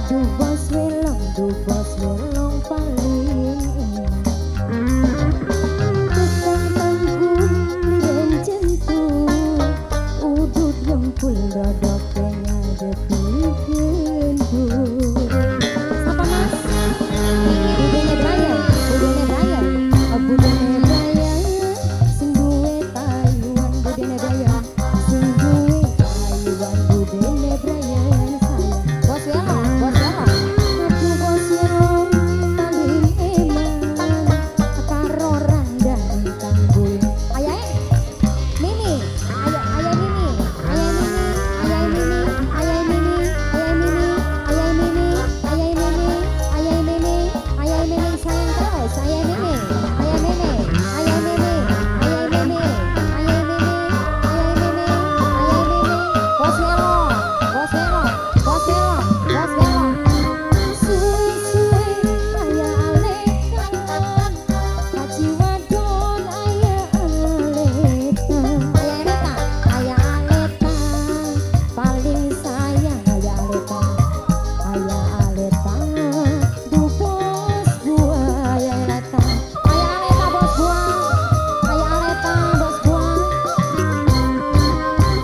Aduh bos welong, duh bos welong paling tukang tanggul liren jentu udut dengkul dodok ngadepi kentu. Siapa mas? Budene Brian, Budene Brian, oh Budene Brian, sing duwe Taiwan, Budene Brian, sing duwe Taiwan, Budene Brian sayang. Bos welong, bos welong, aduh bos welong paling eman karo randane tanggul. Ayahe Mimi, ayah ayah Mimi, ayah Mimi, ayah Mimi, ayah Mimi, ayah Mimi, ayah Mimi, ayah Mimi, ayah Mimi, ayah Mimi sayang terus, ayah Mimi, ayah Mimi, ayah Mimi, ayah Mimi, ayah Mimi, ayah Mimi, ayah Mimi, bos welong, bos welong, bos welong, bos welong. Suwe-suwe aya alekan, kaji wadon aya aleta, aya aleta, aya aleta, paling sayang aya aleta, aya aleta, du bos buah aya aleta, aya aleta bos buah, aya aleta bos buah.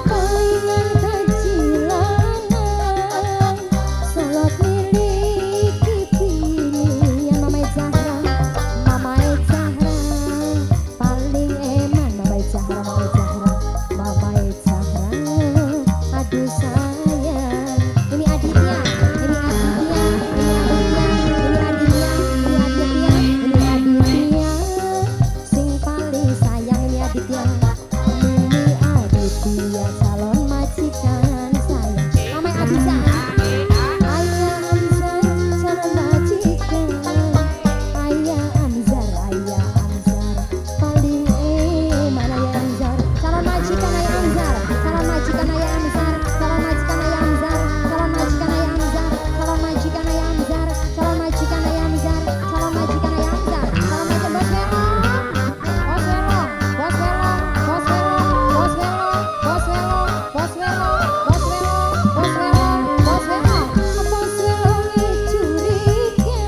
Palingan kaji lanang, solot miliki pilihan Mama Zahra, Mama Zahra, paling eman Mama Zahra, Mama Zahra, Mama Zahra, aduh sayang. Ini Aditya, ini Aditya, ini Aditya, ini Aditya, ini Aditya, ini Aditya, sing paling sayang ini Aditya. Ini Aditya calon majikan sayang. Mama Aditya. Ayah Amzar calon majikan. Ayah Amzar, ayah Amzar paling eman ayah Amzar. Calon majikan ayah Amzar, calon majikan ayah Amzar, calon majikan ayah Amzar, calon majikan ayah Amzar, calon majikan ayah Amzar, calon majikan ayah Amzar, calon majikan ayah Amzar, calon majikan bos welong, bos welong, bos welong, bos welong, bos welong, bos welong, bos welong, bos welong, bos welong, bos welong, bos welong curiga,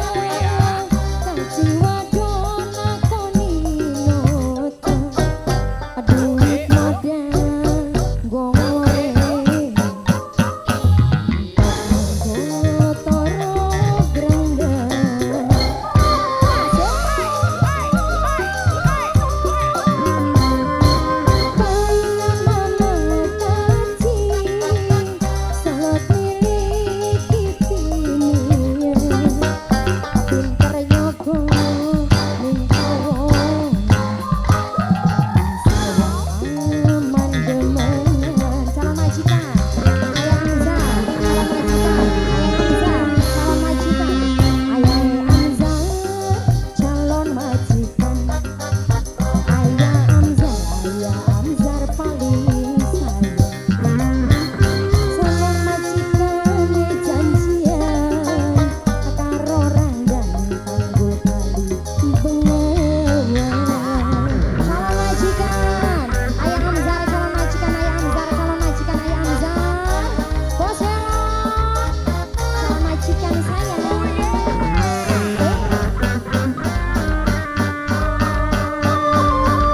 kaji wadon lakoni ngoto, duit modal goreng. Toro grandang. Palingan mama kaji, solot miliki pilihan, pinter nyogo ning pawongan, aman demenan. Calon majikan, ayah Amzar, calon majikan, ayah Amzar, calon majikan, ayah Amzar, calon majikan. Ayah Amzar, ayah Amzar paling sayang. Calon majikan janjian karo randane tanggul kali bengawan. Calon majikan, ayah Amzar, calon majikan, ayah Amzar, calon majikan, ayah Amzar. Bos welong, calon majikan sayang.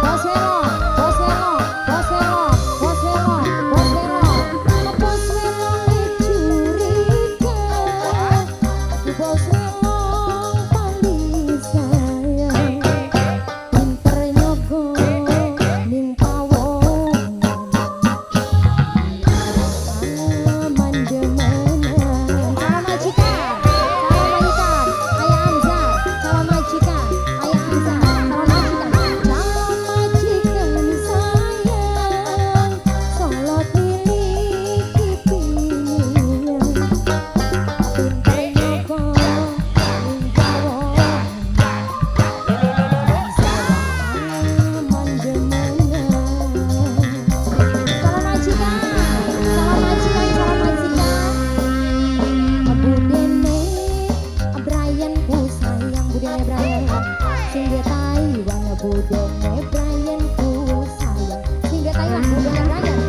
Bos welong, bos welong, bos welong, bos welong, bos welong, bos welong curiga, bos welong paling sayang, pinter nyogo ning pawongan, aman demenan. Calon majikan, calon majikan, ayah Amzar, calon majikan, ayah Amzar, calon majikan, calon majikan sayang, solot miliki pilihan, pinter nyogo ning pawongan, aman demenan. Calon majikan, calon majikan, calon majikan. Budene Brian ku sayang, Budene Brian sing duwe Taiwan, Budene Brian ku sayang, sing duwe Taiwan, Budene Brian.